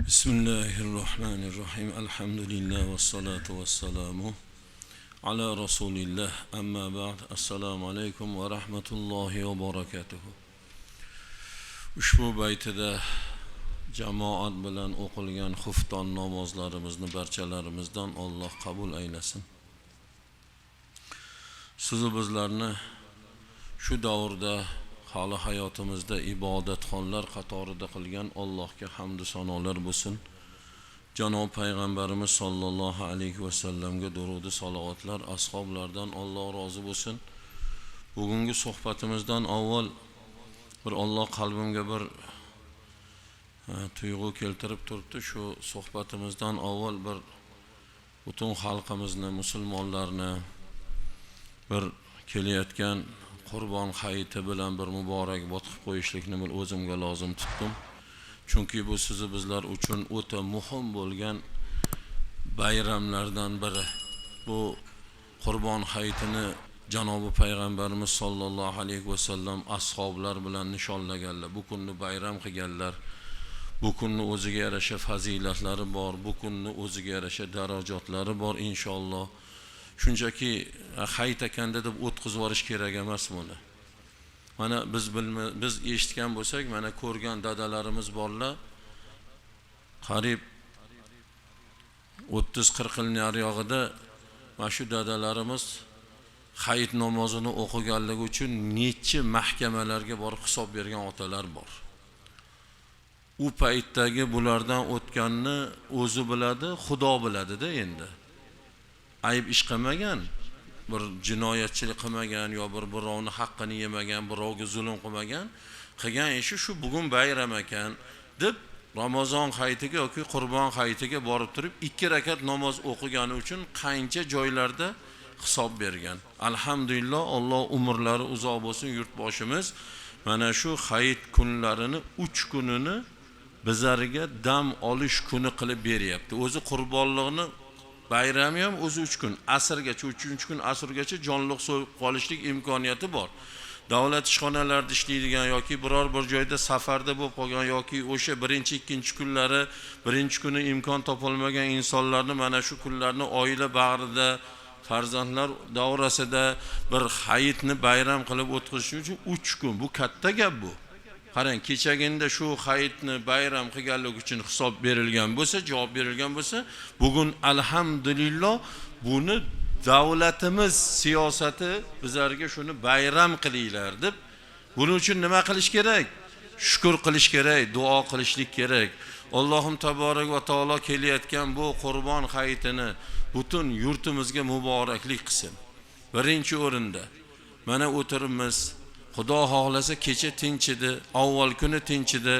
Bismillahirrahmanirrahim. Elhamdülillah ve salatu ve selamu ala Resulillah. Amma ba'd. Esselamu aleyküm ve rahmetullahi ve barakatuhu. Ushbu baytida jamoat bilan o'qilgan xufton namozlarimizni barchalarimizdan Alloh qabul aylasin. Sizu bizlarni shu davrda hali hayotimizda ibodatxonlar qatorida qilgan Allohga hamd sanolar bo'lsin. Janob payg'ambarimiz sollallohu alayhi va sallamga durud salovatlar, ashoblardan Alloh rozi bo'lsin. Bugungi suhbatimizdan avval bir Alloh qalbimga bir tuyg'u keltirib turibdi. Shu suhbatimizdan avval bir butun xalqimizni, musulmonlarni bir kelayotgan Qurbon hayiti bilan bir muborakbod qilib qo'yishlikni bir o'zimga lozim tutdim. Chunki bu sizni bizlar uchun o'ta muhim bo'lgan bayramlardan biri. Bu Qurbon hayitini janobi payg'ambarimiz sollallohu alayhi vasallam ashoblar bilan nishonlaganlar, bu kunni bayram qilganlar. Bu kunni o'ziga yarasha fazilatlari bor, bu kunni o'ziga yarasha darajotlari bor inshaalloh. Shunchaki hayit ekanda deb o'tkazib yuborish kerak emas buni. Mana biz eshitgan bo'lsak, mana ko'rgan dadalarimiz borlar, qariyb 30-40 yil naryog'ida mana shu dadalarimiz hayit namozini o'qiganligi uchun necha mahkamalarga borib hisob bergan otalar bor. U paytdagi bulardan o'tganni o'zi biladi, Xudo biladi-da endi. Ayib ish qilmagan, bir jinoyatchilik qilmagan yo bir birovni haqqini yemagan, birovga zulm qilmagan, qilgan ishi shu bugun bayram ekan deb Ramazon hayitiga yoki Qurbon hayitiga borib turib 2 rakat namoz o'qigani uchun qancha joylarda hisob bergan. Alhamdulillah, Alloh umrlari uzoq bo'lsin yurtboshimiz mana shu hayit kunlarini 3 kunini bizlarga dam olish kuni qilib beryapti. O'zi qurbonlikni bayrami ham o'zi 3 kun, asrgacha, 3-kun asrgacha jonliq so'yib qolishlik imkoniyati bor. Davlat ishxonalarida ishlaydigan yoki biror bir joyda safarda bo'lib qolgan yoki o'sha birinchi, ikkinchi kunlari, birinchi kuni imkon topolmagan insonlarni mana shu kunlarni oila bag'rida, farzandlar davrasida bir hayitni bayram qilib o'tkazish uchun 3 kun, bu katta gap bu. Qarang, kechaginda shu hayitni bayram qilganlik uchun hisob berilgan bo'lsa, javob berilgan bo'lsa, bugun alhamdulillah buni davlatimiz siyosati bizlarga shuni bayram qilinglar deb, buning uchun nima qilish kerak? Shukr qilish kerak, duo qilishlik kerak. Allohim taborak va taolo kelayotgan bu Qurbon hayitini butun yurtimizga muboraklik qilsin. Birinchi o'rinda mana o'tiribmiz. Xudo xohlasa kecha tinchidi, avval kuni tinchidi.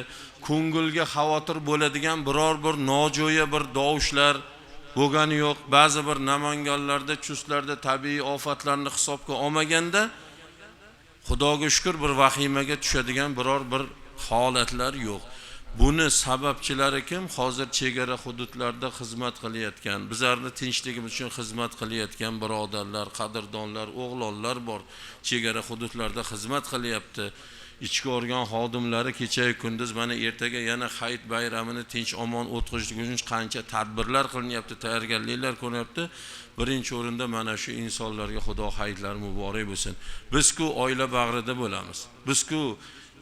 Ko'ngilga xavotir bo'ladigan biror bir nojo'ya bir dovushlar bo'lgani yo'q. Ba'zi bir Namanganlarda, Chustlarda tabiiy ofatlarni hisobga olmaganda Xudoga shukr bir vahimaga tushadigan biror bir holatlar yo'q. Buni sababchilari kim? Hozir chegara hududlarda xizmat qilayotgan, bizlarni tinchligimiz uchun xizmat qilayotgan birodarlar, qadrdonlar, o'g'lonlar bor. Chegara hududlarda xizmat qilyapti. Ichki organ xodimlari kecha kunduz mana ertaga yana hayit bayramini tinch omon o'tkazishlik uchun qancha tadbirlar qilinyapti, tayyorgarliklar ko'ryapti. Birinchi o'rinda mana shu insonlarga Xudo hayitlari muborak bo'lsin. Biz-ku oila bag'rida bo'lamiz. Biz-ku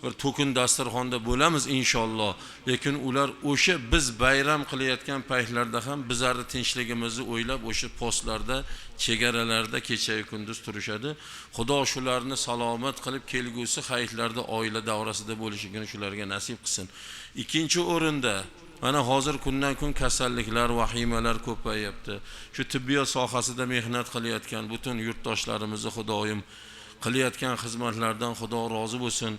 bir to'kin dasturxonda bo'lamiz inshaalloh. Lekin ular o'sha biz bayram qilayotgan paytlarda ham bizlarning tinchligimizni o'ylab o'sha postlarda, chegaralarda kecha kunduz turishadi. Xudo shularni salomat qilib kelgusi hayitlarda oila davrasida bo'lishligini shularga nasib qilsin. Ikkinchi o'rinda mana hozir kundan kun kasalliklar, vahimalar ko'payyapti. Shu tibbiyot sohasida mehnat qilayotgan butun yurtdoshlarimizni Xudoyim qilayotgan xizmatlardan Xudo rozi bo'lsin.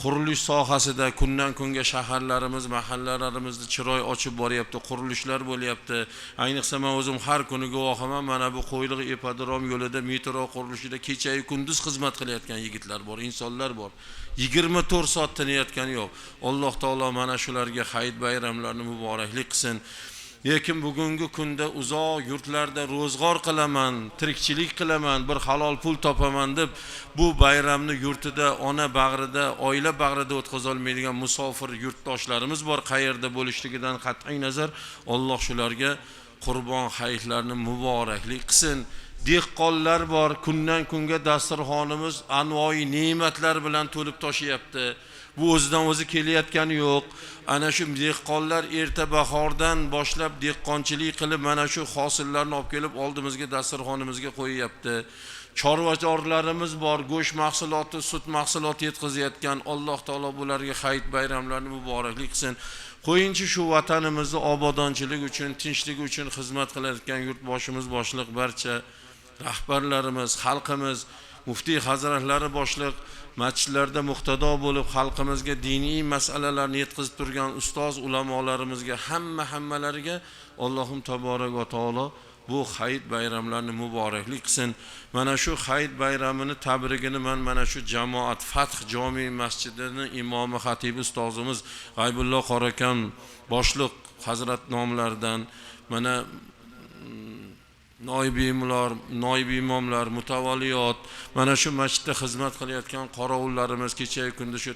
Qurilish sohasida kundan kunga shaharlarimiz, mahallalarimizni chiroy ochib boryapti, qurilishlar bo'lyapti. Ayniqsa men o'zim har kuni guvohiman, mana bu Qo'yliq ipodrom yo'lida metro qurilishida kecha-yu kunduz xizmat qilayotgan yigitlar bor, insonlar bor. 24 soat tinayotgani yo'q. Alloh taolo mana shularga hayit bayramlarini muboraklik qilsin. Lekin bugungi kunda uzoq yurtlarda ro'zg'or qilaman, tirikchilik qilaman, bir halol pul topaman deb bu bayramni yurtida, ona bag'rida, oila bag'rida o'tkaza olmaydigan musofir yurtdoshlarimiz bor. Qayerda bo'lishligidan qat'iy nazar Alloh shularga qurbon hayitlarini muboraklik qilsin. Dehqonlar bor, kundan kunga dasturxonimiz anvoyi ne'matlar bilan to'lib toshyapti. Bu o'zidan o'zi kelayotgani yo'q. Ana shu dehqonlar erta bahordan boshlab dehqonchilik qilib mana shu hosillarni olib kelib oldimizga, dasturxonimizga qo'yyapti. Chorvadorlarimiz bor, go'sht mahsuloti, sut mahsuloti yetkazayotgan. Alloh taolo bularga hayit bayramlarini muboraklik qilsin. Qo'yinchi shu vatanimizni obodonchilik uchun, tinchligi uchun xizmat qilayotgan yurtboshimiz boshliq barcha rahbarlarimiz, xalqimiz, muftiy hazratlari boshliq, masjidlarda muqtado bo'lib xalqimizga diniy masalalarni yetkazib turgan ustoz ulamolarimizga, hammalariga Allohim taborak va taolo bu hayit bayramlarini muboraklik qilsin. Mana shu hayit bayramini tabrigini men mana shu jamoat Fath jome masjidini imomi xatibi ustozimiz G'aybullo Qorakam boshliq hazrat nomlaridan, mana noib imomlar, mutavaliyot, mana shu masjidda xizmat qilayotgan qorovullarimiz kecha kunduz shu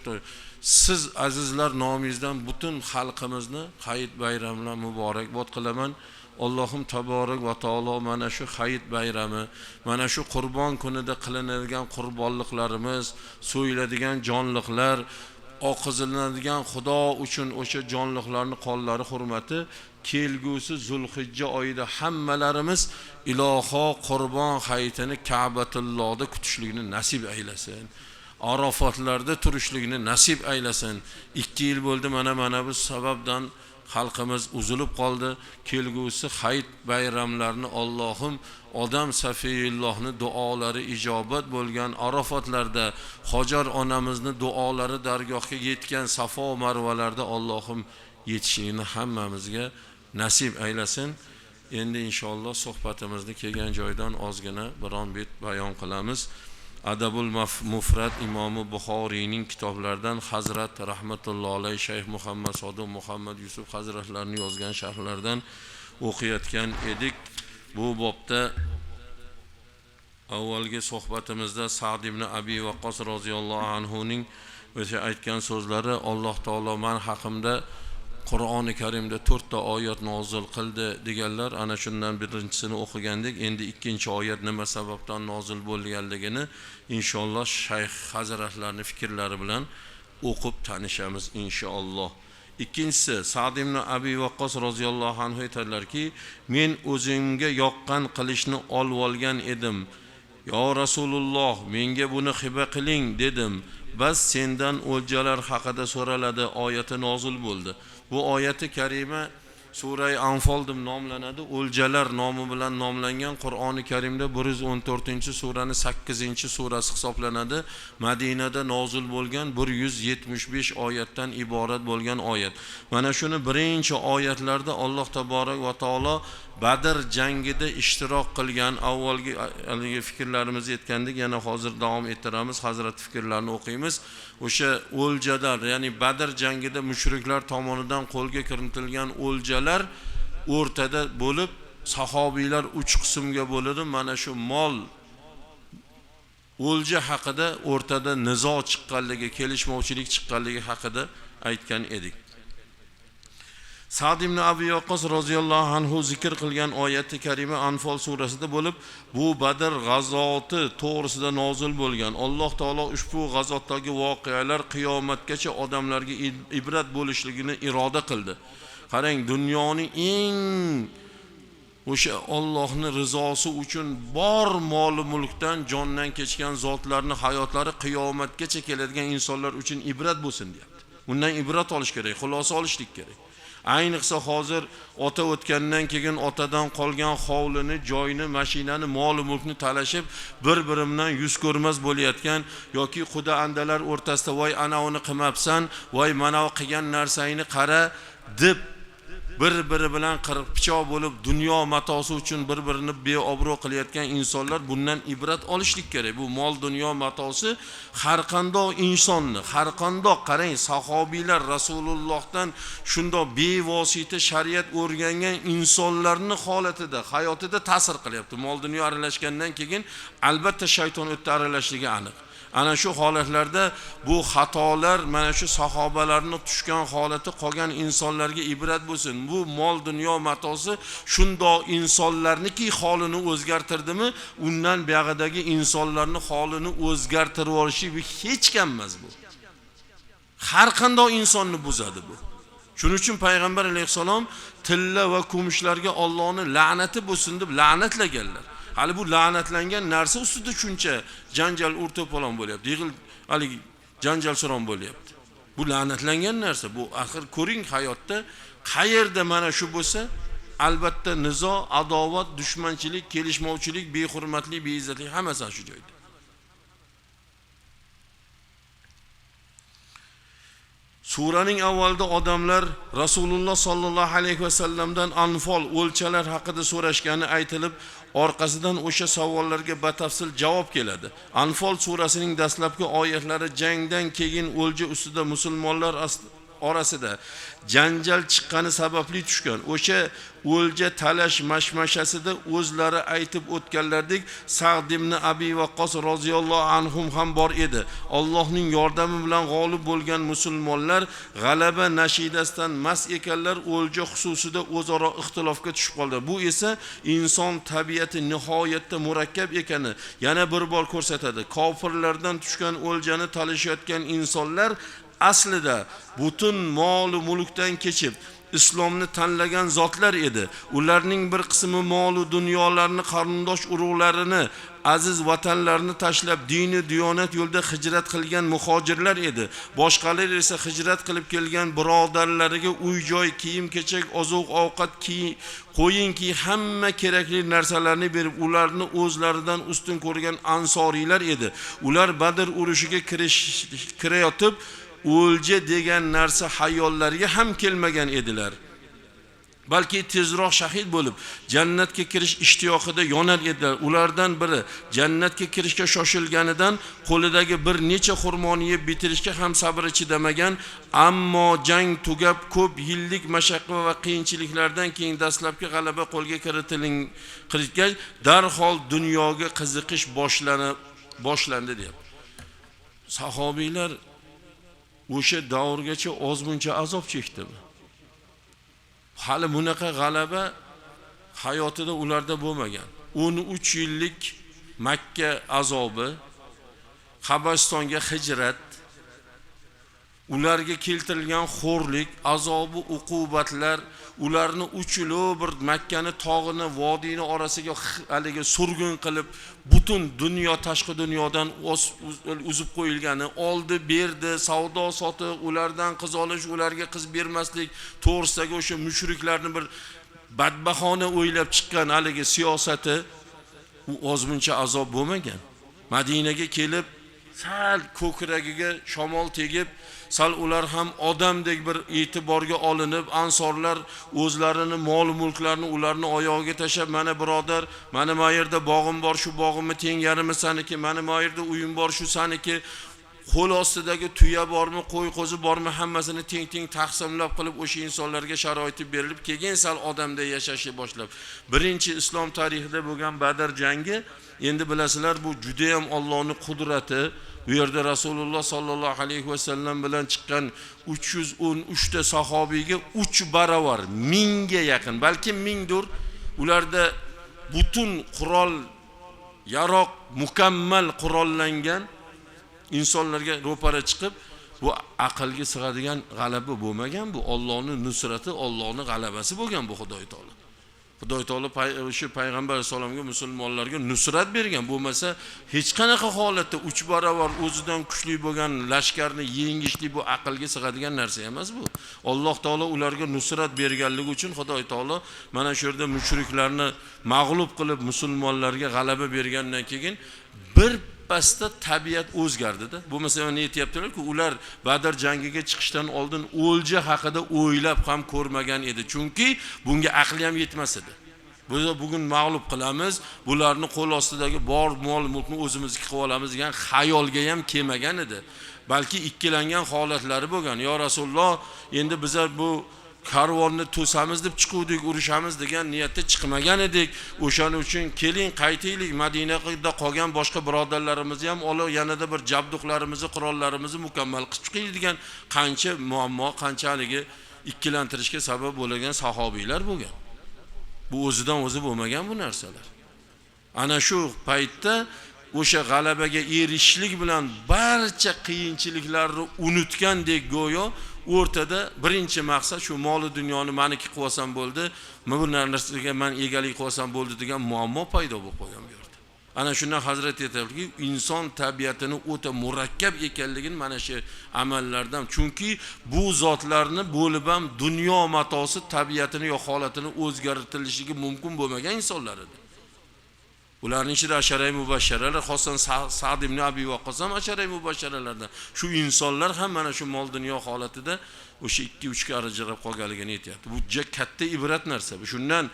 siz azizlar nomingizdan butun xalqimizni hayit bayrami bilan muborakbod qilaman. Allohim taborak va taolo mana shu hayit bayrami, mana shu qurbon kunida qilinadigan qurbonliqlarimiz, so'yiladigan jonliqlar, oqizilinadigan Xudo uchun o'sha jonliqlarning qonlari hurmati kelgusi Zulhijja oyida hammalarimiz iloho qurbon hayitini Ka'batullohda kutishlikni nasib aylasin. Arafatlarda turishlikni nasib aylasin. 2 yil bo'ldi mana bu sababdan xalqimiz uzilib qoldi. Kelgusi hayit bayramlarini Allohim odam Safiyullohni duolari ijobat bo'lgan Arafatlarda, Hojar onamizni duolari dargohga yetgan Safo Marvalarda Allohim yetishini hammamizga nasib aylasin. Endi inshaalloh suhbatimizni kelgan joydan ozgina biron bet bayon qilamiz. Adabul Mufrad Imomi Buxoriyning kitoblaridan Hazrat rahmatullohi alayhi Shayx Muhammad Sodiq Muhammad Yusuf hazratlarining yozgan sharhlaridan o'qiyotgan edik. Bu bobda avvalgi suhbatimizda Sa'd ibn Abi Waqqos roziyallohu anhu ning o'sha aytgan so'zlari, Alloh taolo men haqimda Qur'oni Karimda 4 ta oyat nozil qildi deganlar, ana shundan birinchisini o'qigandik. Endi ikkinchi oyat nima sababdan nozil bo'lganligini inshaalloh shayx hazratlarining fikrlari bilan o'qib tanishamiz inshaalloh. Ikkinchisi, Sa'd ibn Abi Waqqos roziyallohu anhu aytadilarki, men o'zimga yoqqan qilishni olib olgan edim. Yo Rasululloh, menga buni hiba qiling dedim. Bas sendan o'ljalar haqida so'raladi oyati nozil bo'ldi. Bu oyati karima Surai Anfal deb nomlanadi. O'ljalar nomi bilan nomlangan Qur'oni Karimda 114-surani 8-surasi hisoblanadi. Madinada nozil bo'lgan 175 oyatdan iborat bo'lgan oyat. Mana shuni birinchi oyatlarda Alloh taborak va taolo Badr jangida ishtirok qilgan avvalgi haligi fikrlarimizni aytgandik, yana hozir davom ettiramiz, hazrat fikrlarini o'qiymiz. O'sha o'ljalar, ya'ni Badr jangida mushriklar tomonidan qo'lga kiritilgan o'ljalar o'rtada bo'lib, sahobiylar 3 qismga bo'lindi. Mana shu mol o'lja haqida o'rtada nizo chiqqanligi, kelishmovchilik chiqqanligi haqida aytgan edik. Sa'd ibn Abi Waqqos roziyallohu anhu zikr qilgan oyati karima Anfal surasida bo'lib, bu Badr g'azoti to'g'risida nozil bo'lgan. Alloh taolo ushbu g'azotdagi voqealar qiyomatgacha odamlarga ibrat bo'lishligini iroda qildi. Qarang, dunyoning eng o'sha Allohning rizosi uchun bor mol mulkdan jondan kechgan zotlarning hayotlari qiyomatgacha keladigan insonlar uchun ibrat bo'lsin deyapti. Bundan ibrat olish kerak, xulosa olishlik kerak. Ayniqsa hozir ota o'tgandan keyin otadan qolgan hovlini, joyini, mashinani, mol mulkni talashib bir-biri bilan yuz ko'rmas bo'layotgan yoki quda andalar o'rtasida voy ana uni qilmabsan, voy mana u qilgan narsangni qara deb bir-biri bilan qirq pichoq bo'lib dunyo matosi uchun bir-birini beobro' qilayotgan insonlar bundan ibrat olishlik kerak. Bu mol dunyo matosi har qanday insonni, har qanday qarang, sahobiylar Rasulullohdan shundoq bevosita shariat o'rgangan insonlarning holatida, hayotida ta'sir qilyapti. Mol dunyo aralashgandan keyin albatta shayton o'tda aralashligi aniq. Ana shu holatlarda bu xatolar mana shu sahobalarning tushgan holati qolgan insonlarga ibrat bo'lsin. Bu mol dunyo matosi shundoq insonlarniki holini o'zgartirdimi, undan buyog'idagi insonlarning holini o'zgartirib yuborishi hech kam emas bu. Har qanday insonni buzadi bu. Shuning uchun payg'ambar alayhissalom tilla va kumushlarga Allohning la'nati bo'lsin deb la'natlaganlar. Hali bu la'natlangan narsa ustida shuncha janjal o'rto'polon bo'lyapti. Yig'il haligi janjal suron bo'lyapti. Bu la'natlangan narsa. Bu axir ko'ring hayotda qayerda mana shu bo'lsa, albatta nizo, adovat, dushmanchilik, kelishmovchilik, behurmatlik, beizzatlik hammasi shu joyda. Suraning avvalida odamlar Rasululloh sallallohu alayhi vasallamdan anfol o'lchalar haqida so'rashgani aytilib, orqasidan o'sha savollarga batafsil javob keladi. Anfol surasining dastlabki oyatlari jangdan keyin o'lja ustida musulmonlar orasida janjal chiqqani sababli tushgan. O'sha o'lja talash mashmashasida o'zlari aytib o'tganlardek Sa'd ibn Abi Waqqos roziyallohu anhum ham bor edi. Allohning yordami bilan g'olib bo'lgan musulmonlar g'alaba nashidasidan mast ekanlar, o'lja xususida o'zaro ixtilofga tushib qoldi. Bu esa inson tabiati nihoyatda murakkab ekani yana bir bor ko'rsatadi. Kofirlardan tushgan o'ljani talashayotgan insonlar aslida butun mol mulkdan kechib islomni tanlagan zotlar edi. Ularning bir qismi mol dunyolarni, qarindosh urug'larini, aziz vatanlarini tashlab dini diyonat yo'lida hijrat qilgan muhojirlar edi. Boshqalar esa hijrat qilib kelgan birodarlariga uy-joy, kiyim-kechak, oziq-ovqat, qo'yinki hamma kerakli narsalarni berib, ularni o'zlaridan ustun ko'rgan ansoriylar edi. Ular Badr urushiga kirayotib o'lja degan narsa hayollariga ham kelmagan edilar. Balki tezroq shahid bo'lib jannatga kirish ishtiyoqida yonar edilar. Ulardan biri jannatga kirishga shoshilganidan qo'lidagi bir necha xurmoni yeb bitirishga ham sabri chidamagan, ammo jang tugab ko'p yillik mashaqqat va qiyinchiliklardan keyin dastlabki g'alaba qo'lga kiritgach, darhol dunyoga qiziqish boshlandi deyapti. Sahobiylar o'sha davrgacha ozmuncha azob chekdimi? Hali bunaqa g'alaba hayotida ularda bo'lmagan. 13 yillik Makka azobi, Habasistonga hijrat, ularga keltirilgan xo'rlik, azobi, uqubatlar, ularni 3 yil bir Makkani tog'ini, vodiyni orasiga haligi surgun qilib, butun dunyo tashqi dunyodan uzib qo'yilgani, oldi, berdi, savdo sotiq, ulardan qiz olish, ularga qiz bermaslik to'g'risidagi o'sha mushriklarni bir badbahona o'ylab chiqqan haligi siyosati, u ozmuncha azob bo'lmagan. Madinaga kelib sal ko'kragiga shamol tegib, sal ular ham odamdek bir e'tiborga olinib, ansorlar o'zlarini mol mulklarini ularni oyog'iga tashlab, mana birodar, mana bu yerda bog'im bor, shu bog'imni teng yarmi saniki, mana bu yerda uyim bor, shu saniki, qo'l ostidagi tuya bormi, qo'y qo'zi bormi, hammasini teng-teng taqsimlab qilib o'sha insonlarga sharoiti berilib, keyin sal odamday yashashni boshlab. Birinchi islom tarixida bo'lgan Badr jangi, endi bilasizlar, bu juda ham Allohning qudrati. Bu yerda Rasululloh sallallohu alayhi vasallam bilan chiqqan 313 ta sahobiyga 3 barobar, 1000 ga yaqin, balki 1000dir. Ularda butun qurol, yaroq mukammal qurollangan insonlarga ro'para chiqib, bu aqlga sig'adigan g'alaba bo'lmagan, bu Allohning nusrati, Allohning g'alabasi bo'lgan bu Xudoy taolo. Xudoy taolo o'sha payg'ambar alayhisalomga, musulmonlarga nusrat bergan. Bo'lmasa hech qanaqa holatda 3 barobar o'zidan kuchli bo'lgan lashkarni yengishlik bu aqlga sig'adigan narsa emas bu. Alloh taolo ularga nusrat berganligi uchun Xudoy taolo mana shu yerda mushriklarni mag'lub qilib musulmonlarga g'alaba bergandan keyin bir Birpasda tabiat o'zgardida. Bo'lmasa mana aytayaptilar-ku, ular Badr jangiga chiqishdan oldin o'lja haqida o'ylab ham ko'rmagan edi. Chunki bunga aqli ham yetmas edi. Biz bugun mag'lub qilamiz, bularni qo'l ostidagi bor mol-mulkni o'zimizniki qilib olamiz degan xayolga ham kelmagan edi. Balki ikkilangan holatlari bo'lgan. Yo Rasululloh, endi bizlar bu karvonni to'samiz deb chiquvdik, urushamiz degan niyatda chiqmagan edik. O'shaning uchun keling, qaytaylik, Madinada qolgan boshqa birodarlarimizni ham olib, yanada bir jabduqlarimizni, qurollarimizni mukammal qilib chiqaylik degan qancha muammo, qanchaligi ikkilantirishga sabab bo'lgan sahobiylar bo'lgan. Bu o'zidan o'zi bo'lmagan bu narsalar. Ana shu paytda o'sha g'alabaga erishishlik bilan barcha qiyinchiliklarni unutgandek go'yo o'rtada birinchi maqsad shu moli dunyoni meniki qilib olsam bo'ldi, bu narsaga men egalik qilib olsam bo'ldi degan muammo paydo bo'lib qolgan bu yerda. Ana shundan Hazrat aytadiki, inson tabiatini o'ta murakkab ekanligini mana shu amallardan, chunki bu zotlarni bo'lib ham dunyo matosi tabiatini yo holatini o'zgartirilishligi mumkin bo'lmagan insonlar edi. Ularning ichida asharay mubashsharalar, xosan Sa'd ibn Abi Waqqas ham asharay mubashsharalardan. Shu insonlar ham mana shu mol dunyo holatida o'sha 2-3 ga ajrab qolganligini aytayapti. Bu juda katta ibrat narsa. Shundan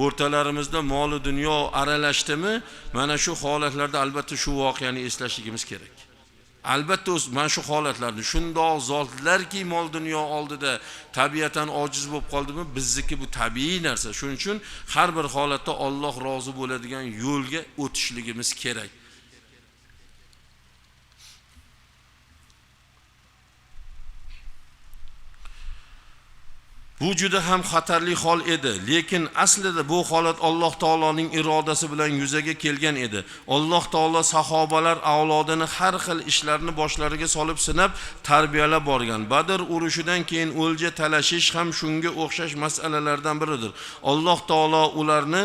o'rtalarimizda mol dunyo aralashdimi, mana shu holatlarda albatta shu voqeani eslashligimiz kerak. Albatta mana shu holatlarni shundoq zotlarki mol dunyo oldida tabiatan ojiz bo'lib qoldimi, bizniki bu tabiiy narsa. Shuning uchun har bir holatda Alloh rozi bo'ladigan yo'lga o'tishligimiz kerak. Bu juda ham xatarli hol edi, lekin aslida bu holat Alloh taoloning irodasi bilan yuzaga kelgan edi. Alloh taolo sahobalar avlodini har xil ishlarni boshlariga solib sinab tarbiyalab borgan. Badr urushidan keyin o'lja talashish ham shunga o'xshash masalalardan biridir. Alloh taolo ularni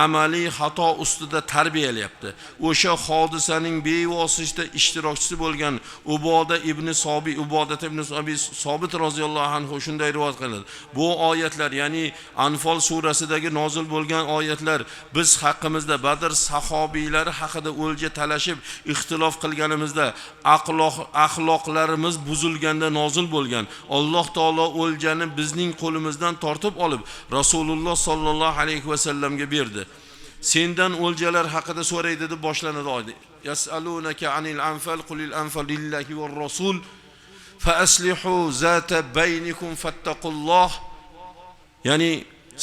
amaliy xato ustida tarbiyalayapti. O'sha hodisaning bevosita ishtirokchisi bo'lgan Uboda ibn Sobi, Uboda ibn Sobi Sobit roziyallohu anhu shunday rivoyat qiladi. Bu oyatlar, ya'ni Anfal surasidagi nozil bo'lgan oyatlar biz haqimizda Badr sahobiylari haqida o'lja talashib ixtilof qilganimizda axloqlarimiz buzilganda nozil bo'lgan. Alloh taolo o'ljani bizning qo'limizdan tortib olib Rasululloh sallallohu alayhi va sallamga berdi. Sendan o'ljalar haqida so'raydi deb boshlanadi oyat. Yasalunaka anil anfal qulil anfal lillahi var rasul fa aslihu zata baynikum fattaqulloh. Ya'ni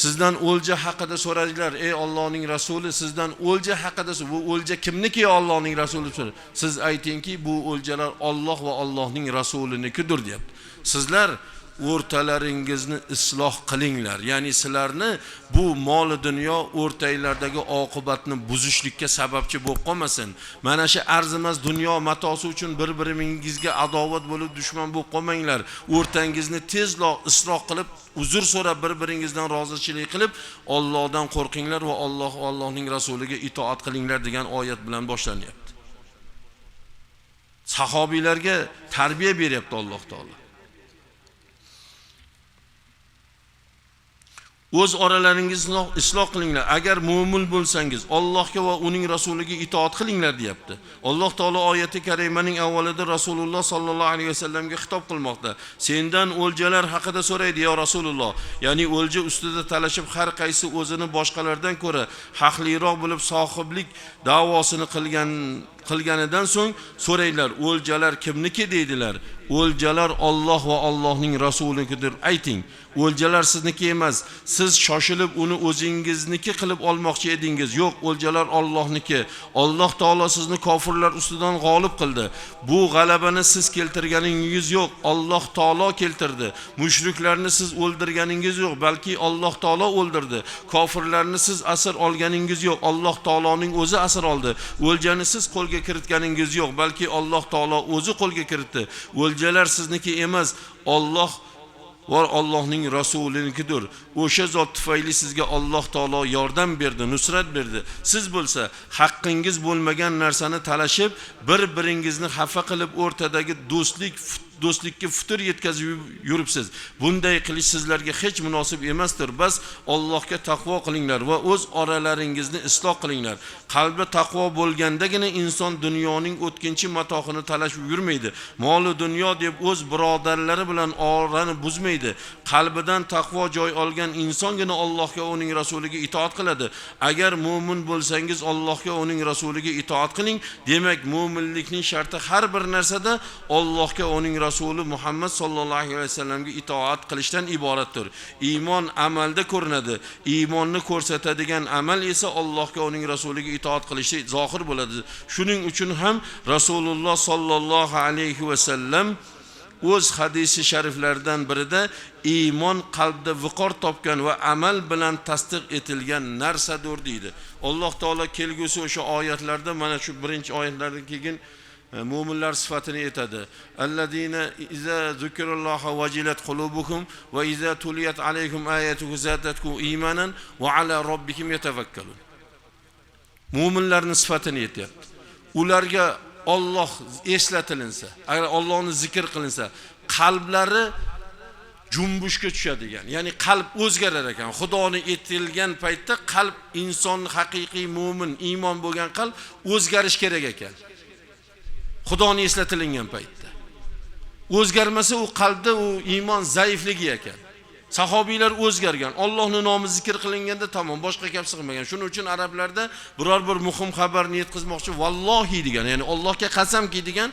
sizdan o'lja haqida so'radilar, ey Allohning rasuli, sizdan o'lja haqida, bu o'lja kimniki Allohning rasuli so'radi. Siz aytingki, bu o'ljalar Alloh va Allohning rasulinikidir deyapti. Sizlar o'rtalaringizni isloh qilinglar. Ya'ni sizlarni bu mol dunyo o'rtanglardagi oqibatni buzishlikka sababchi bo'lib qolmasin. Mana shu arzimas dunyo matosi uchun bir-biringizga adovat bo'lib dushman bo'lib qolmanglar. O'rtangizni tezroq isloh qilib, uzr so'rab bir-biringizdan rozichilik qilib, Allohdan qo'rqinglar va Alloh va Allohning rasuliga itoat qilinglar degan oyat bilan boshlanyapti. Sahobiylarga tarbiya beryapti Alloh taolo. O'z oralaringizni isloh qilinglar. Agar mo'min bo'lsangiz, Allohga va uning rasuliga itoat qilinglar deyapti. Alloh taolo oyati karimaning avvalida Rasululloh sallallohu alayhi vasallamga xitob qilmoqda. Sendan o'ljalar haqida so'raydi ya Rasululloh. Ya'ni o'lja ustida talashib har qaysi o'zini boshqalardan ko'ra haqliroq bo'lib sohiblik da'vosini qilganidan so'ng so'raydilar, o'ljalar kimniki deydilar. O'ljalar Alloh va Allohning rasulinikidir. Ayting, o'ljalar sizniki emas. Siz shoshilib uni o'zingizniki qilib olmoqchi edingiz. Yo'q, o'ljalar Allohniki. Alloh taolo sizni kofirlar ustidan g'olib qildi. Bu g'alabani siz keltirganingiz yo'q, Alloh taolo keltirdi. Mushriklarni siz o'ldirganingiz yo'q, balki Alloh taolo o'ldirdi. Kofirlarni siz asir olganingiz yo'q, Alloh taoloning o'zi asir oldi. O'ljani siz qo'lga kiritganingiz yo'q, balki Alloh taolo o'zi qo'lga kiritdi. O'ljalar sizniki emas, Alloh va Allohning rasulinikidir. O'sha zot tufayli sizga Alloh taolo yordam berdi, nusrat berdi. Siz bo'lsa haqqingiz bo'lmagan narsani talashib, bir-biringizni xafa qilib, o'rtadagi do'stlik do'stlikka futur yetkazib yuribsiz. Bunday qilish sizlarga hech munosib emasdir. Bas Allohga taqvo qilinglar va o'z oralaringizni isloh qilinglar. Qalbi taqvo bo'lgandagina inson dunyoning o'tkinchi matohini talashib yurmaydi. Moli dunyo deb o'z birodarlari bilan orani buzmaydi. Qalbidan taqvo joy olgan insongina Allohga, uning rasuliga itoat qiladi. Agar mo'min bo'lsangiz Allohga, uning rasuliga itoat qiling. Demak, mo'minlikning sharti har bir narsada Allohga, uning rasuli Muhammad sallallohu alayhi vasallamga itoat qilishdan iboratdir. Iymon amalda ko'rinadi. Iymonni ko'rsatadigan amal esa Allohga, uning rasuliga itoat qilishda zohir bo'ladi. Shuning uchun ham Rasululloh sallallohu alayhi vasallam o'z hadisi shariflaridan birida iymon qalbda viqor topgan va amal bilan tasdiq etilgan narsadir deydi. Alloh taolo kelgusi o'sha oyatlarda, mana shu birinchi oyatlardan keyin mo'minlar sifatini aytadi. Allazina iza zikrulloha wajilat qulubuhum va iza tuliyat alayhim ayatuhu zadatkum imanan va ala robbihim yatavakkalun. Mo'minlarning sifatini aytayapti. Ularga Alloh eslatilinsa, agar Allohni zikr qilinsa, qalblari jumbushga tushadigan, ya'ni qalb o'zgarar ekan. Xudoni etilgan paytda qalb, inson haqiqiy mo'min, iymon bo'lgan qalb o'zgarish kerak ekan. Xudoni eslatilingan paytda. O'zgarmasa u qalbda u iymon zaifligi ekan. Sahobiylar o'zgargan. Allohning nomi zikr qilinganda tamom, boshqa gap sig'magan. Shuning uchun arablarda biror bir muhim xabarni yetkazmoqchi vallohi degan, ya'ni Allohga qasamki degan,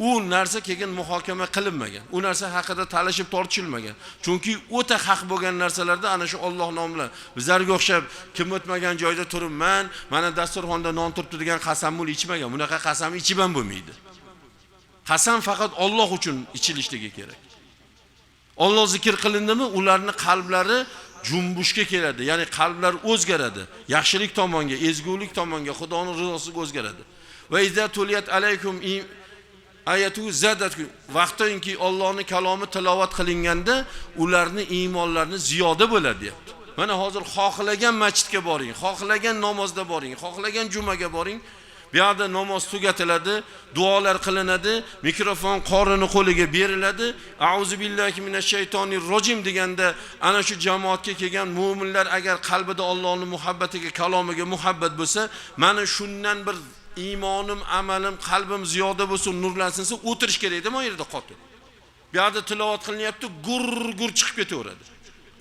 u narsa keyin muhokama qilinmagan. U narsa haqida talashib tortishilmagan. Chunki o'ta haq bo'lgan narsalarda ana shu Alloh nomi bilan bizlarga o'xshab kim o'tmagan joyda turibman, mana dasturxonda non turibdi degan qasamni ichmagan. Bunaqa qasam ichib ham bo'lmaydi. Qasam faqat Alloh uchun ichilishligi kerak. Alloh zikr qilindimi, ularning qalblari jumbushga keladi, ya'ni qalblar o'zgaradi. Yaxshilik tomonga, ezgulik tomonga, Xudoning rizosiga o'zgaradi. Va iza tuliyat alaykum ayatu zadatkum. Vaqtinki Allohning kalomi tilovat qilinganda ularning iymonlarini ziyoda bo'ladi deyapti. Mana hozir xohlagan masjidga boring, xohlagan namozda boring, xohlagan jumaga boring. Bu yerda namoz tugatiladi, duolar qilinadi, mikrofon qorini qo'liga beriladi. Auzu billahi minash shaytonir rojim deganda ana shu jamoatga kelgan mo'minlar agar qalbida Allohning muhabbatiga, kalomiga muhabbat bo'lsa, mana shundan bir iymonim, amalim, qalbim ziyoda bo'lsin, nurlansin desa, o'tirish kerak-da bu yerda qotib. Bu yerda tilovat qilinyapti, gur-gur chiqib ketaveradi.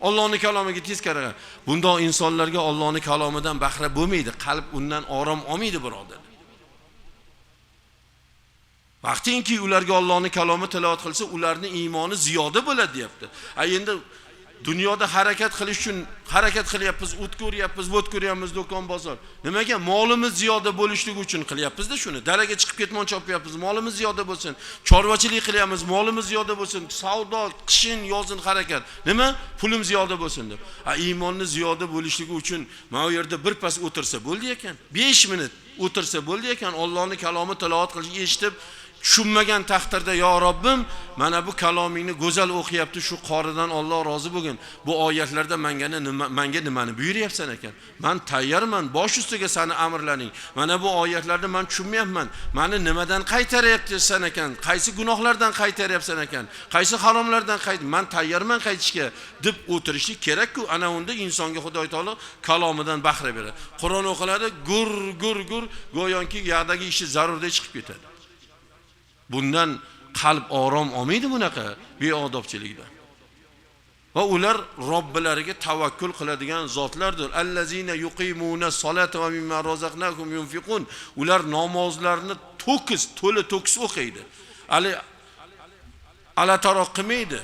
Allohning kalomiga teskari. Bundoq insonlarga Allohning kalomidan bahra bo'lmaydi, qalb undan orom olmaydi, birodar. Vaqtinki ularga Allohning kalomi tilovat qilsa, ularning iymoni ziyoda bo'ladi deyapti. A endi dunyoda harakat qilish uchun harakat qilyapmiz, o't ko'ryapmiz, o't ko'ryapmiz, do'kon bozor. Nimaga? Molimiz ziyoda bo'lishligi uchun qilyapmiz-da shuni. Dalaga chiqib ketmon chopyapmiz, molimiz ziyoda bo'lsin. Chorvachilik qilyapmiz, molimiz ziyoda bo'lsin. Savdo, qishin, yozin harakat. Nima? Pulim ziyoda bo'lsin deb. A iymonni ziyoda bo'lishligi uchun mana bu yerda bir pas o'tirsa bo'ldi ekan. 5 minut o'tirsa bo'ldi ekan, Allohning kalomi tilovat qilish eshitib tushunmagan taqdirda, yo Robbim, mana bu kalomingni go'zal o'qiyapti, shu qoridan Alloh rozi bo'lgin. Bu oyatlarda menga nimani buyuryapsan ekan? Men tayyorman, bosh ustiga seni amrlaring. Mana bu oyatlarni men tushunmayapman. Meni nimadan qaytaryapsan ekan? Qaysi gunohlardan qaytaryapsan ekan? Qaysi haromlardan qayt? Men tayyorman qaytishga deb o'tirishlik kerak-ku. Ana unda insonga Xudoy taolo kalomidan bahra beradi. Qur'on o'qiladi, gur gur gur, go'yoki yog'dagi ishi zarurda chiqib ketadi. Bundan qalb orom olmaydi bunaqa beodobchilikdan. Va ular Robbilariga tavakkul qiladigan zotlardir. Allazina yuqimuna solata va mimma razaqnahum yunfiqun. Ular namozlarini to'kis, to'la to'kis o'qiydi. Ali alataro qilmaydi.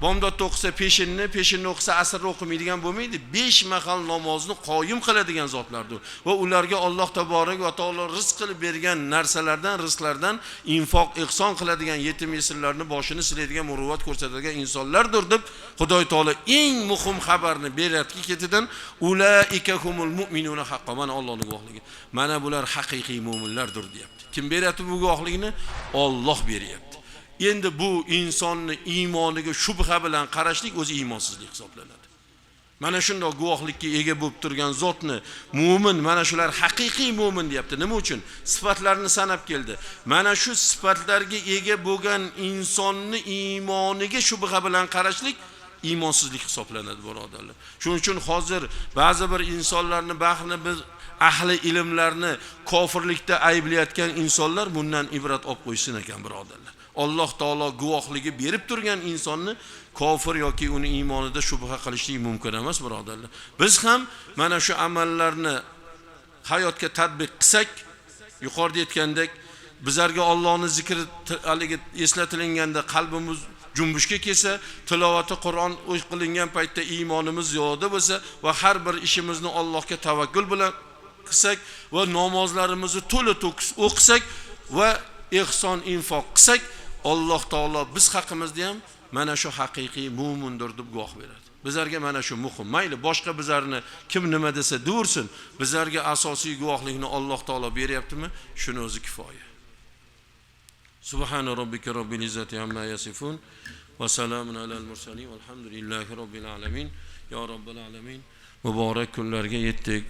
Bomdodda o'qisa peshinni, peshinni o'qisa asrni o'qimaydigan bo'lmaydi. 5 mahal namozni qoyim qiladigan zotlardir. Va ularga Alloh taborak va taolo rizq qilib bergan narsalardan, rizqlardan infoq, ihson qiladigan, yetim yesirlarni boshini silaydigan, muruvvat ko'rsatadigan insonlardir deb Xudoy taolo eng muhim xabarni beryapti ketidan, ulaika humul mu'minuna haqqan. Mana Allohning guvohligi. Mana bular haqiqiy mu'minlardir deyapti. Kim beryapti bu guvohlikni? Alloh beryapti. Endi bu insonni iymoniga shubha bilan qarashlik o'zi iymonsizlik hisoblanadi. Mana shunday guvohlikka ega bo'lib turgan zotni mo'min, mana shular haqiqiy mo'min deyapti. Nima uchun? Sifatlarni sanab keldi. Mana shu sifatlarga ega bo'lgan insonni iymoniga shubha bilan qarashlik iymonsizlik hisoblanadi, birodarlar. Shuning uchun hozir ba'zi bir insonlarni baxtni biz ahli ilmlarni kofirlikda ayblayotgan insonlar bundan ibrat olib qo'ysin ekan, birodarlar. Alloh taolo guvohligi berib turgan insonni kofir yoki uni iymonida shubha qilishlik mumkin emas, birodarlar. Biz ham mana shu amallarni hayotga tatbiq qilsak, yuqorida aytgandek, bizlarga Allohning zikri haligi eslatilganda qalbimiz junbushga kelsa, tilovati Qur'on o'qilingan paytda iymonimiz ziyoda bo'lsa va har bir ishimizni Allohga tavakkul bilan qilsak va namozlarimizni to'la to'kis o'qisak va ihson infoq qilsak, Alloh taolo biz haqimizda ham mana shu haqiqiy mo'mindir deb guvoh beradi. Bizlarga mana shu muhim. Mayli boshqa bizlarni kim nima desa dursin, bizlarga asosiy guvohlikni Alloh taolo beryaptimi? Shuni o'zi kifoya. Subhana robbika robbil izzati amma yasifun va salamun alal mursalin valhamdulillahi robbil alamin. Ya robbil alamin, muborak kunlarga yetdik.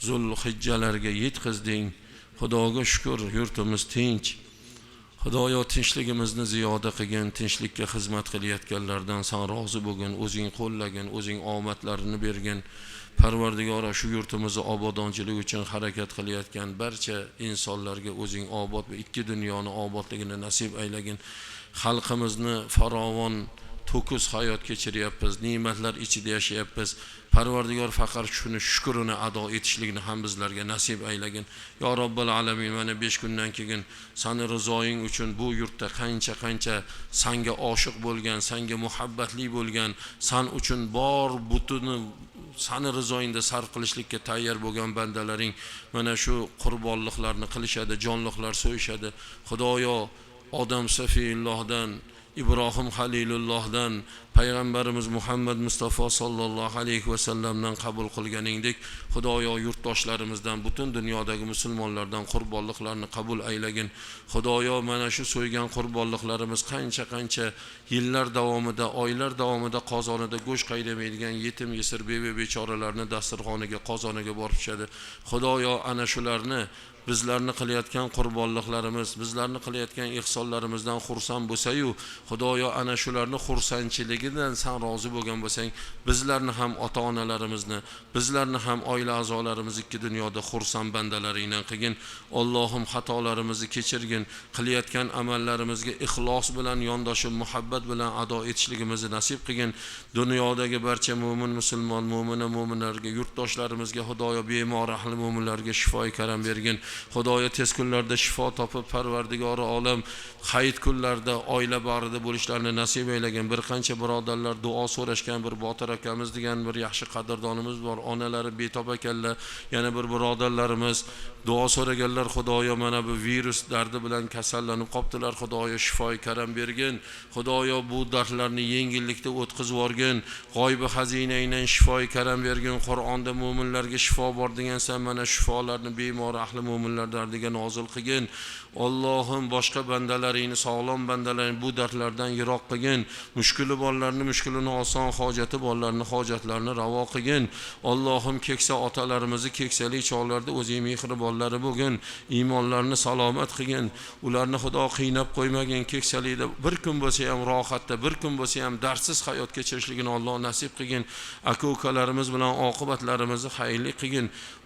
Zulhijjalarga yetkazding. Xudoga shukr, yurtimiz tinch. Xudoyo tinchligimizni ziyoda qilgin, tinchlikka xizmat qilayotganlardan san rozi bo'lgin, o'zing qo'llagin, o'zing omadlarini bergin. Parvardigora, shu yurtimizni obodonchilik uchun harakat qilayotgan barcha insonlarga o'zing obod va ikki dunyoni obodligini nasib aylagin. Xalqimizni farovon to'kis hayot kechiryapmiz, ne'matlar ichida yashayapmiz. Parvardigor faqat shuni shukrini ado etishlikni ham bizlarga nasib aylagin. Ya Robbil alamin, mana 5 kundan keyin seni rizoying uchun bu yurtda qancha-qancha sanga oshiq bo'lgan, sanga muhabbatli bo'lgan, san uchun bor butuni seni rizoyingda sarf qilishlikka tayyor bo'lgan bandalaring mana shu qurbonliqlarni qilishadi, jonliqlar so'yishadi. Xudoyo, Odam Safiyullohdan, Ibrohim Halilullohdan, payg'ambarimiz Muhammad Mustafa sallallohu alayhi va sallamdan qabul qilganingdek, Xudoyo yurtdoshlarimizdan, butun dunyodagi musulmonlardan qurbonliqlarni qabul aylagin. Xudoyo, mana shu so'ygan qurbonliqlarimiz qancha-qancha yillar davomida, oylar davomida qozonida go'sht qaydamaydigan yetim, yesir, beva bechoralarni dasturxoniga, qozoniga borib tushadi. Xudoyo, ana shularni bizlarni qilayotgan qurbonliqlarimiz, bizlarni qilayotgan ihsonlarimizdan xursand bo'lsa-yu, Xudoyo ana shularni xursandchiligidan san rozi bo'lgan bo'lsang, bizlarni ham ota-onalarimizni, bizlarni ham oila a'zolarimizni ikki dunyoda xursand bandalaringdan qilgin. Allohim, xatolarimizni kechirgin, qilayotgan amallarimizga ixlos bilan yondoshib, muhabbat bilan ado etishligimizni nasib qilgin. Dunyodagi barcha mo'min musulmon, mo'mina mo'minlarga, yurtdoshlarimizga Xudoyo bemor ahli mo'minlarga shifoi karam bergin. Xudoyo tez kunlarda shifo topib, Parvardigori olam hayit kunlarida oila bag'rida bo'lishlarini nasib aylagin. Bir qancha birodarlar duo so'rashgan, bir Botir akamiz degan bir yaxshi qadrdonimiz bor, onalari betob ekanlar. Yana bir birodarlarimiz duo so'raganlar, Xudoyo mana bu virus dardi bilan kasallanib qoptilar, Xudoyo shifoi karam bergin. Xudoyo bu dardlarni yengillikda o'tkazib yuborgin, g'oybi xazinangdan shifoi karam bergin. Qur'onda mo'minlarga shifo bor degansan, mana shifolarni bemor ahli mo'minlar dardiga nozil qilgin. Allohim, boshqa bandalaringni, sog'lom bandalaringni bu dardlardan yiroq qilgin. Mushkuli borlarni mushkulini oson, hojati borlarni hojatlarini ravo qilgin. Allohim, keksa otalarimizni keksalik chog'larida o'zing mehribonlari bo'lgin, iymonlarini salomat qilgin. Ularni Xudo qiynab qo'ymagin. Keksalikda bir kun bo'lsa ham rohatda, bir kun bo'lsa ham dardsiz hayot kechirishligini Alloh nasib qilgin. Aka-ukalarimiz bilan oqibatlarimizni xayrli qilgin.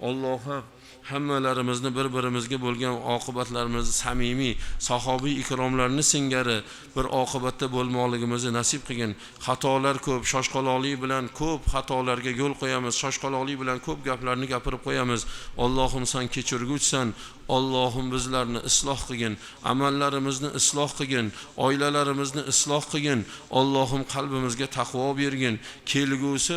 Allohim, hammalarimizni bir-birimizga bo'lgan oqibatlarimizni samimiy, sahobiy ikromlarni singari bir oqibatda bo'lmoqligimizni nasib qilgin. Xatolar ko'p, shoshqaloqlik bilan ko'p xatolarga yo'l qo'yamiz, shoshqaloqlik bilan ko'p gaplarni gapirib qo'yamiz. Allohim, sen kechirguchisan. Allohim, bizlarni isloh qilgin, amallarimizni isloh qilgin, oilalarimizni isloh qilgin. Allohim, qalbimizga taqvo bergin. Kelgusi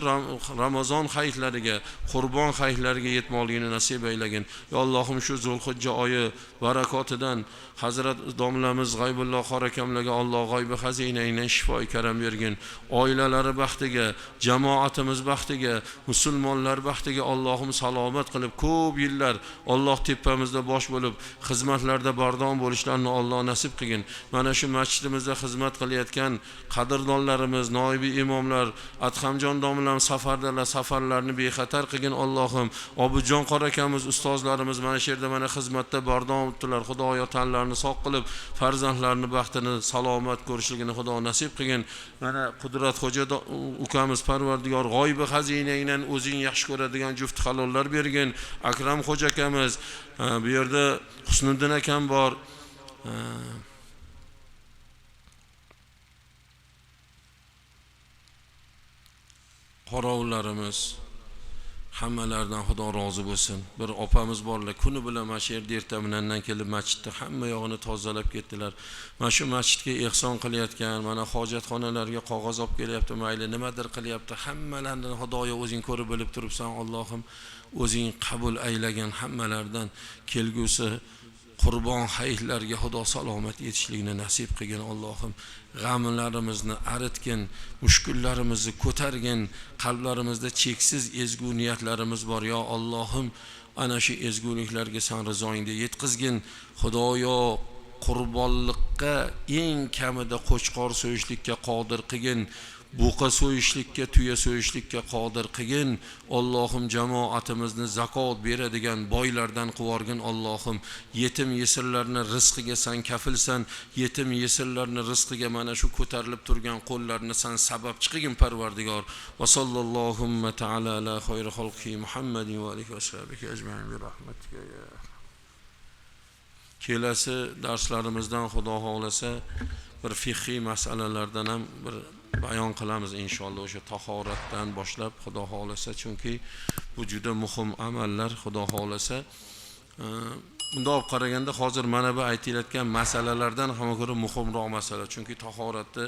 Ramazon hayitlariga, qurbon hayitlariga yetmoqligini nasib aylagin. Ya Allohim, shu Zulhijja oyi barakotidan Hazrat domlamiz G'aybulloh qori akamlarga Alloh g'oybi xazinangdan shifoi karam bergin. Oilalari baxtiga, jamoatimiz baxtiga, musulmonlar baxtiga Allohim salomat qilib, ko'p yillar Alloh tepamizda bosh bosh bo'lib xizmatlarda bardon bo'lishlarini Alloh nasib qilgin. Mana shu masjidimizda xizmat qilayotgan qadrdonlarimiz, noibi imomlar, Adhamjon domlam safardalar, safarlarni bexatar qilgin Allohim. Obidjon qori akamiz, ustozlarimiz mana shu yerda mana xizmatda bardon bo'libdilar. Xudoyo tanlarini sog' qilib, farzandlarini baxtini salomat ko'rishligini Xudo nasib qilgin. Mana Qudrat xo'ja ukamiz Parvardigor g'oybi xazinangdan o'zing yaxshi ko'radigan juft halollar bergin. Akram xo'ja akamiz, bu yerda Husniddin akam bor. Qorovullarimiz hammalaridan Xudo rozi bo'lsin. Bir opamiz borlar, kuni bilan mana shu yerda erta bilandan kelib masjidda hamma yog'ini tozalab ketdilar. Mana shu masjidga ehson qilayotgan, mana hojatxonalarga qog'oz olib kelyapti, mayli nimadir qilyapti. Hammalarini Xudoyo o'zing ko'rib bilib turibsan, Allohim o'zing qabul aylagan hammalaridan kelgusi qurbon hayitlarga Xudo salomat yetishligini nasib qilgin Allohim. G'amlarimizni aritgin, mushkullarimizni ko'targin, qalblarimizda cheksiz ezgu niyatlarimiz bor yo Allohim, ana shu ezguliklarga san rizoingda yetkazgin. Xudoyo qurbonlikqa eng kamida qo'chqor so'yishlikka qodir qilgin, buqa so'yishlikka, tuya so'yishlikka qodir qilgin. Allohim jamoatimizni zakot beradigan boylardan quvorgin Allohim. Yetim yesirlarni rizqiga san kafilsan, yetim yesirlarni rizqiga mana shu ko'tarilib turgan qo'llarni san sababchi qilgin Parvardigor. Va sallallohu taala ala xayri xalqi Muhammadin va alihi va sahbihi ajmain bi rahmatika ya. Kelasi darslarimizdan Xudo xohlasa bir fiqhiy masalalardan ham bir bayon qilamiz inshaalloh, o'sha tahoratdan boshlab Xudo xohlasa, chunki bu juda muhim amallar Xudo xohlasa. Bunday olib qaraganda hozir mana bu aytilayotgan masalalardan ham ko'ra muhimroq masala, chunki tahoratni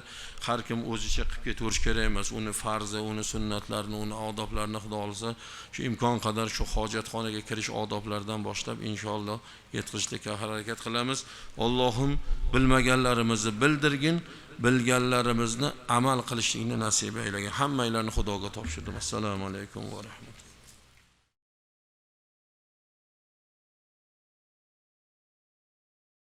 har kim o'zicha qilib ketaverish kerak emas. Uni farzi, uni sunnatlarini, uni odoblarini Xudo xohlasa shu imkon qadar shu hojatxonaga kirish odoblaridan boshlab inshaalloh yetkazishga harakat qilamiz. Allohim bilmaganlarimizni bildirgin, bilganlarimizni amal qilishlikni nasib aylagin. Hammanglarni Xudoga topshirdim. Assalomu alaykum va rahmatulloh.